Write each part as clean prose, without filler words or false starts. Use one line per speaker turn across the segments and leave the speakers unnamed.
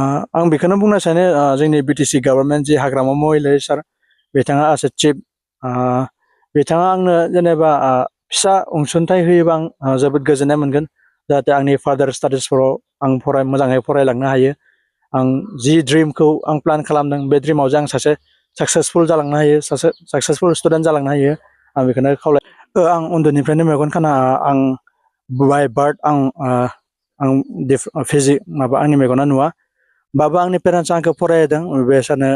आं बेखौनो बुंनो सानो जोंनि बिटिसि गभर्नमेन्ट जि हाग्रामा महिलारि सार बिथाङा एस ए चिफ बिथाङा आंनो जेनेबा फिसा अनसुंथाइ होयोबा आं जोबोद गोजोननाय मोनगोन जाहाथे आंनि फार्दार स्टाडिसफोराव आं मोजाङै फरायलांनो हायो आं जि ड्रिमखौ आं प्लान खालामदों बे ड्रिमाव जे आं सासे साक्सेसफुल जालांनो हायो सासे साक्सेसफुल स्टुडेन्ट जालांनो हायो आं बेखौनो खावलाय आं उन्दैनिफ्रायनो मेगन खाना आं बाय बार्थ आं माबा आंनि मेगना नुवा बाबा आंनि पेरेन्टस आंखौ फरायहोदों बेसानो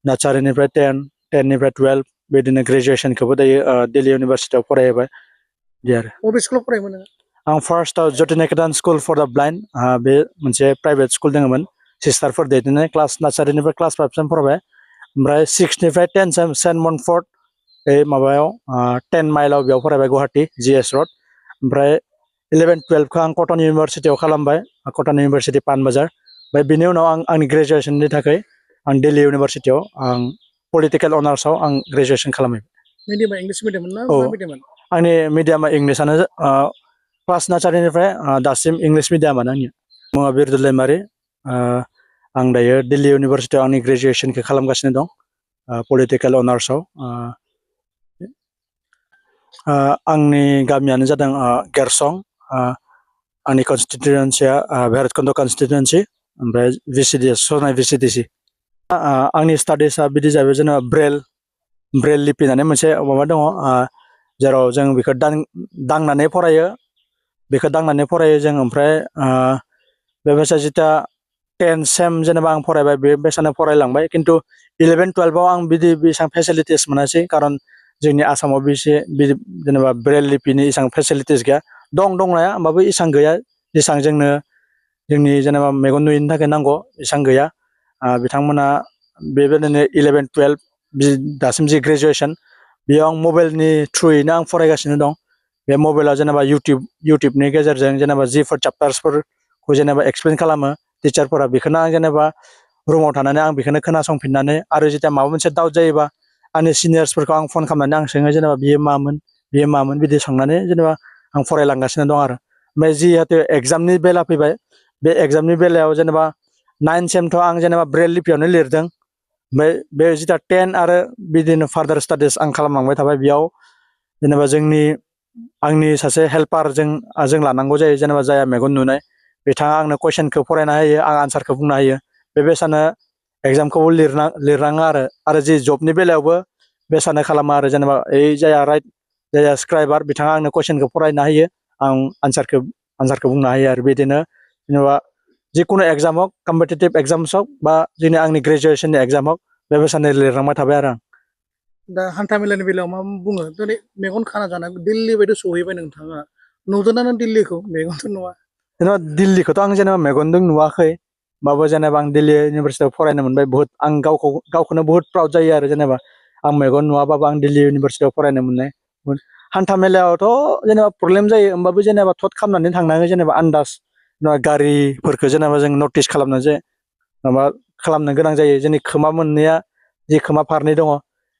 नार्सारिनिफ्राय 10निफ्राय 12 बिदिनो ग्रेजुवेसनखौबो दायो दिल्ली इउनिभारसिटियाव फरायहोबाय बिदि आरो
बबे स्कुलाव फरायोमोन
आं फार्स्टआव जतिनिकेतन स्कुल फर द ब्लाइन्ड बे मोनसे प्राइभेट स्कुल दङमोन सिस्टारफोर दैदेननाय क्लास नार्सारिनिफ्राय क्लास 5सिम फरायबाय ओमफ्राय 6निफ्राय 10 सेन्ट मनफर्ट बे माबायाव 10 माइलाव बेयाव फरायबाय गुवाहाटी GS रड ओमफ्राय 11-12खौ आं कटन इउनिभारसिटियाव खालामबाय कटन इउनिभारसिटि पानबाजार ओमफ्राय बिनि उनाव आं आंनि ग्रेजुवेसननि थाखाय आं दिल्ली इउनिभारसिटियाव आं पलिटिकेल अनार्सआव आं ग्रेजुवेसन खालामबाय
मिडियामा इंलिश मिडियाम ना मा मिडियाममोन
आंनि मिडियामा इंलिसानो क्लास नार्सारिनिफ्राय दासिम इंलिश मिडियामानो आंनि मुङा बिरदुल दैमारि आं दायो दिल्ली इउनिभारसिटियाव आंनि ग्रेजुवेसनखौ खालामगासिनो दं पलिटिकेल अनार्सआव आंनि गामियानो जादों गेरसं आंनि कनस्टिटुयेन्सिया भैरबकुंड कनस्टिटुयेन्सि ओमफ्राय VCDS सनाय VCDC आंनि स्टाडिसआ बिदि जाबाय जेनेबा ब्रेल लिपि होननानै मोनसे माबा दङ जेराव जों बेखौ दांनानै फरायो जों ओमफ्राय बेबायसा जिता 10 सेम जेनेबा आं फरायबाय बे बेसानो फरायलांबाय खिन्थु 11-12आव आं बिदि बेसेबां फेसिलिटिस मोनासै खारन जोंनि आसामाव बेसे जेनेबा ब्रेल लिपिनि एसेबां फेसिलिटिस गैया दंनाया होमबाबो एसेबां गैया जेसेबां जोंनि जेनेबा मेगन नुयिनि थाखाय नांगौ एसेबां गैया बिथांमोना बेबायदिनो 11-12 दासिम जि ग्रेजुवेसन बेयाव आं मबाइलनि थ्रुयैनो आं फरायगासिनो दं बे मबाइलाव जेनेबा इउटुबनि गेजेरजों जेनेबा जिफोर चेप्टार्सफोरखौ जेनेबा एक्सप्लेन खालामो टिचारफोरा बेखौनो आं जेनेबा रुमाव थानानै आं बेखौनो खोनासंफिननानै आरो जेथिया माबा मोनसे डाउट जायोबा आंनि सिनियर्सफोरखौ आं फन खालामनानै आं सोङो जेनेबा बियो मामोन बिदि सोंनानै जेनेबा आं फरायलांगासिनो दं आरो ओमफ्राय जिहेतु एग्जामनि बेला फैबाय बे एग्जामनि बेलायाव जेनेबा 9 सेमथ' आं जेनेबा ब्रेल लिपियावनो लिरदों ओमफ्राय बे जिता 10 आरो बिदिनो फार्दार स्टाडिस आं खालामलांबाय थाबाय बेयाव जेनेबा आंनि सासे हेल्पार जों लानांगौ जायो जेनेबा जाया मेगन नुनाय बिथाङा आंनो कुइसनखौ फरायना होयो आं आनसारखौ बुंना होयो बेबायसानो एग्जामखौबो लिरनाङो आरो जि जबनि बेलायावबो बेसानो खालामो आरो जेनेबा जाया स्क्राइबार बिथाङा आंनो कुइसनखौ फरायना होयो आं आनसारखौ बुंना होयो आरो बिदिनो जेनेबा जिखुनु एग्जामाव कम्पिटिटिभ एग्जाम्सआव बा जोंनि आंनि ग्रेजुवेसननि एग्जामाव बेबायसानो लिरलांबाय थाबाय आरो आं
दा हान्था मेलानि बेलायाव मा बुङो दिनै मेगन खाना जाना दिल्ली बायदि सहैबाय नोंथाङा नुदोंना नों दिल्लीखौ मेगनथ' नुवा
जेनेबा दिल्लीखौथ' आं जेनेबा मेगनजों नुवाखै होमबाबो जेनेबा आं दिल्ली इउनिभारसिटियाव फरायनो मोनबाय बुहुत आं गावखौनो बुहुत प्राउड जायो आरो जेनेबा आं मेगन नुवाबाबो आं दिल्ली इउनिभारसिटियाव फरायनो मोननाय हान्था मेलायावथ' जेनेबा प्रब्लेम जायो होमबाबो जेनेबा थट खालामनानै थांनाङो जेनेबा आन्दाज गारिफोरखौ जेनेबा जों नटिस खालामनो माबा खालामनो गोनां जायो जोंनि खोमा मोननैया जि खोमा फारनै दङ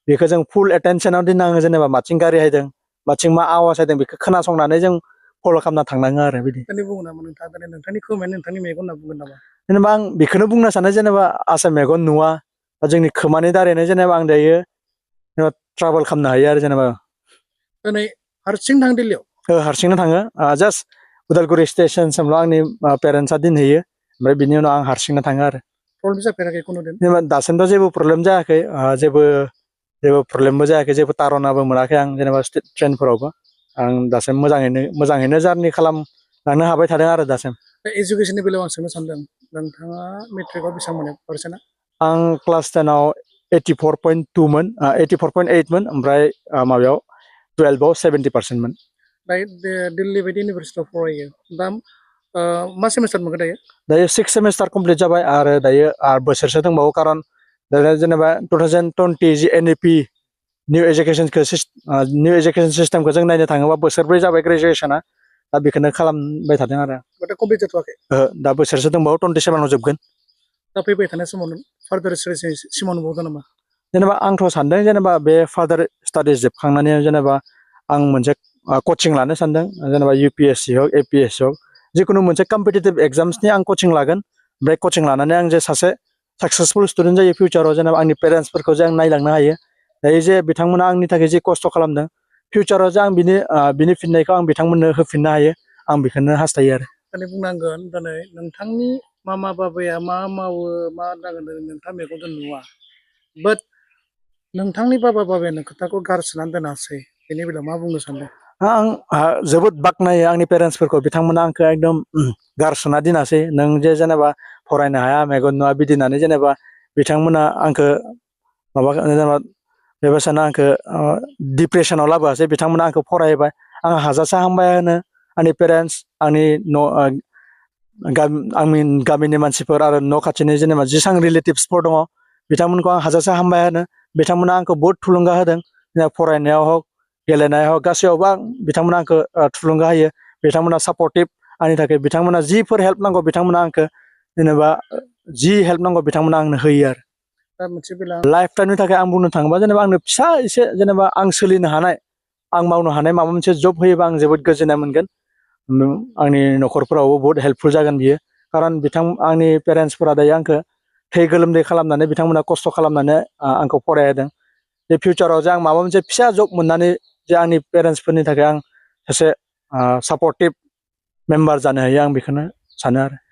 बेखौ जों फुल एटेनसनाव दोननाङो जेनेबा माथिं गारि हायदों माथिं मा आवाज हायदों बेखौ खोनासंनानै जों फल' खालामना थांनाङो आरो बिदि
बुङो नामा नोंथाङा नोंथांनि खोमायानो नोंथांनि मेगन होनना बुंगोन नामा
जेनेबा आं बेखौनो बुंनो सानो जेनेबा आसा मेगन नुवा जोंनि खोमानि दारैनो जेनेबा आं दायो ट्राभेल खालामनो हायो आरो जेनेबा
दिनै हारसिं थां दिल्लीयाव
हारसिंनो थाङो जास्ट उदालगुरि स्टेसनसिमल' आंनि पेरेन्टसा दोनहैयो ओमफ्राय बिनि उनाव आं हारसिंनो थाङो आरो
प्रब्लेम जाफेराखै खुनु दिन
जेनेबा दासिमथ' जेबो प्रब्लेम जायाखै जेबो प्रब्लेमबो जायाखै जेबो तारनाबो मोनाखै आं जेनेबा ट्रेनफोरावबो आं दासिम मोजाङैनो जारनि खालामलांनो हाबाय थादों आरो दासिम
एजुकेसननि बेलायाव आं सोंनो सानदों नोंथाङा मेट्रिकआव बेसेबां मोनो पारसेन्टआ
आं क्लास 10आव 84.2मोन 84.8मोन ओमफ्राय माबायाव 12आव 70%मोन
दायो दिल्ली बायदि इउनिभारसिटियाव फरायो दा मा सेमिस्टार मोनखो
दायो 6 सेमिस्टार कमप्लिट जाबाय आरो दायो बोसोरसे दंबावो खारन जेनेबा 2020 जि NEP निउ एजुकेसन सिस्टेमखौ जों नायनो थाङोबा बोसोरब्रै जाबाय ग्रेजुवेसना दा बेखौनो खालामबाय थादों आरो
कमप्लिट जाथ'वाखै
दा बोसोरसे दंबावो 27आव जोबगोन
दा फैबाय थानाय समाव फार्दार सिमां नुबावदों नामा
जेनेबा आंथ' सानदों जेनेबा बे फार्दार स्टाडिस जोबखांनानै जेनेबा आं मोनसे कचिं लानो सानदों जेनेबा UPSC हक APSC हक जिखुनु मोनसे कम्पिटिटिभ एग्जाम्सनि आं कचिं लागोन ओमफ्राय कचिं लानानै आं जे सासे साक्सेसफुल स्टुडेन्ट जायो फिउचाराव जेनेबा आंनि पेरेन्टसफोरखौ जे आं नायलांनो हायो दायो जे बिथांमोना आंनि थाखाय जे खस्थ' खालामदों फिउचाराव जे आं बिनि फिननायखौ आं बिथांमोननो होफिननो हायो आं बेखौनो हास्थायो आरो
दिनै बुंनांगोन दिनै नोंथांनि मामा बाबाया मा मावो मा दाङो नोंथाङा मेगनजों नुवा बाट नोंथांनि बाबाया खोथाखौ गारसोनानै दोनासै बेनि बेलायाव मा बुंनो सानदों
आं जोबोद बाख्नायो आंनि पेरेन्टसफोरखौ बिथांमोना आंखौ एकदम गारसोना दिनासै नों जे जेनेबा फरायनो हाया मेगन नुवा बिदि होननानै जेनेबा बिथांमोना आंखौ माबा जेनेबा बेबायसानो आंखौ डिप्रेसनाव लाबोआसै बिथांमोना आंखौ फरायबाय आं हाजासे हामबाय होनो आंनि पेरेन्टस आंनि आंनि गामिनि मानसिफोर आरो न' खाथिनि जेनेबा जेसां रिलेटिभसफोर दङ बिथांमोनखौ आं हाजासे हामबाय होनो बिथांमोना आंखौ बहुद थुलुंगा होदों फरायनायाव हक गेलेनायाव हक गासैयावबो बिथांमोना आंखौ थुलुंगा होयो बिथांमोना सापर्टिभ आंनि थाखाय बिथांमोना जिफोर हेल्प नांगौ बिथांमोना आंखौ जेनेबा जि हेल्प नांगौ बिथांमोना आंनो होयो आरो
दा मोनसे बेला
लाइफ टाइमनि थाखाय आं बुंनो थाङोबा जेनेबा आंनो फिसा एसे जेनेबा आं सोलिनो हानाय आं मावनो हानाय माबा मोनसे जब होयोबा आं जोबोद गोजोननाय मोनगोन आंनि न'खरफोरावबो बहुत हेल्पफुल जागोन बियो खारन आंनि पेरेन्टसफोरा दायो आंखौ थै गोलोमदै खालामनानै बिथांमोना खस्थ' खालामनानै आंखौ फरायहोदों जे फिउचाराव जे आं माबा मोनसे फिसा जब मोननानै जे आंनि पेरेन्टसफोरनि थाखाय आं सासे सापर्टिभ मेम्बार जानो हायो आं बेखौनो सानो आरो